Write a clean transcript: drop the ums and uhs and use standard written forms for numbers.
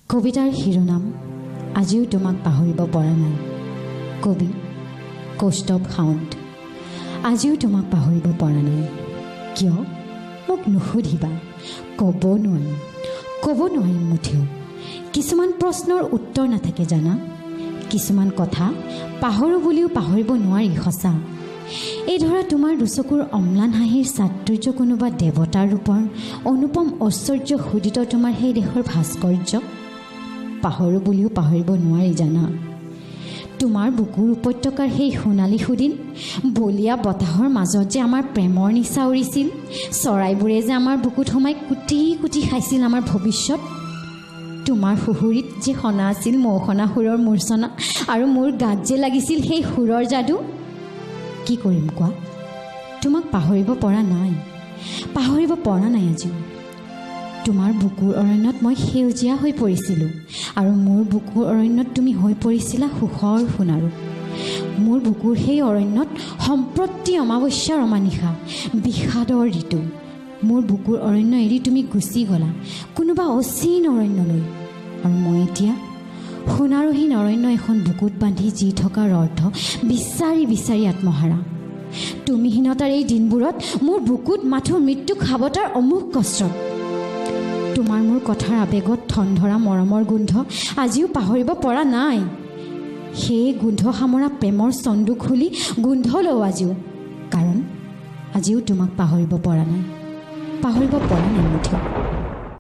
কবিতাৰ শিৰোনাম আজিও তোমাক পাহৰিব পৰা নাই। কবি কৌস্তভ খাউণ্ড। আজিও তোমাক পাহৰিব পৰা নাই। কিয় মোক নুসুধিবা, ক'ব নোৱাৰিম, ক'ব নোৱাৰিম মুঠেও। কিছুমান প্ৰশ্নৰ উত্তৰ নাথাকে জানা, কিছুমান কথা পাহৰোঁ বুলিও পাহৰিব নোৱাৰি সঁচা। এই ধৰা তোমাৰ দুচকুৰ অম্লান হাঁহিৰ চাতুৰ্য, কোনোবা দেৱতাৰ ৰূপৰ অনুপম ঐশ্বৰ্য খোদিত তোমাৰ সেই দেশৰ ভাস্কৰ্য, পাহৰোঁ বুলিও পাহৰিব নোৱাৰি জানা। তোমাৰ বুকুৰ উপত্যকাৰ সেই সোণালী সুদিন, বলীয়া বতাহৰ মাজত যে আমাৰ প্ৰেমৰ নিচা উৰিছিল, চৰাইবোৰে যে আমাৰ বুকুত সোমাই কুটি কুটি খাইছিল আমাৰ ভৱিষ্যত, তোমাৰ সুহুৰিত যে সনা আছিল মৌসনা সুৰৰ মূৰ্ছনা আৰু মোৰ গাত যে লাগিছিল সেই সুৰৰ যাদু। কি কৰিম কোৱা, তোমাক পাহৰিব পৰা নাই, পাহৰিব পৰা নাই আজিও। তোমাৰ বুকুৰ অৰণ্যত মই সেউজীয়া হৈ পৰিছিলোঁ আৰু মোৰ বুকুৰ অৰণ্যত তুমি হৈ পৰিছিলা সুখৰ সোণাৰু। মোৰ বুকুৰ সেই অৰণ্যত সম্প্ৰতি অমাৱস্যাৰ অমানিশা, বিষাদৰ ঋতু। মোৰ বুকুৰ অৰণ্য এৰি তুমি গুচি গ'লা কোনোবা অচিন অৰণ্যলৈ, আৰু মই এতিয়া সোণাৰুহীন অৰণ্য এখন বুকুত বান্ধি জী থকাৰ অৰ্থ বিচাৰি বিচাৰি আত্মহাৰা। তুমিহীনতাৰ এই দিনবোৰত মোৰ বুকুত মাথো মৃত্যুক সাৱটাৰ অমোঘ কচৰৎ। তোমাৰ মোৰ কথাৰ আৱেগত ঠন ধৰা মৰমৰ গোন্ধ আজিও পাহৰিব পৰা নাই। সেই গোন্ধ সামৰা প্ৰেমৰ চন্দু খুলি গোন্ধ লওঁ আজিও, কাৰণ আজিও তোমাক পাহৰিব পৰা নাই, পাহৰিব পৰা নাই মুঠেও।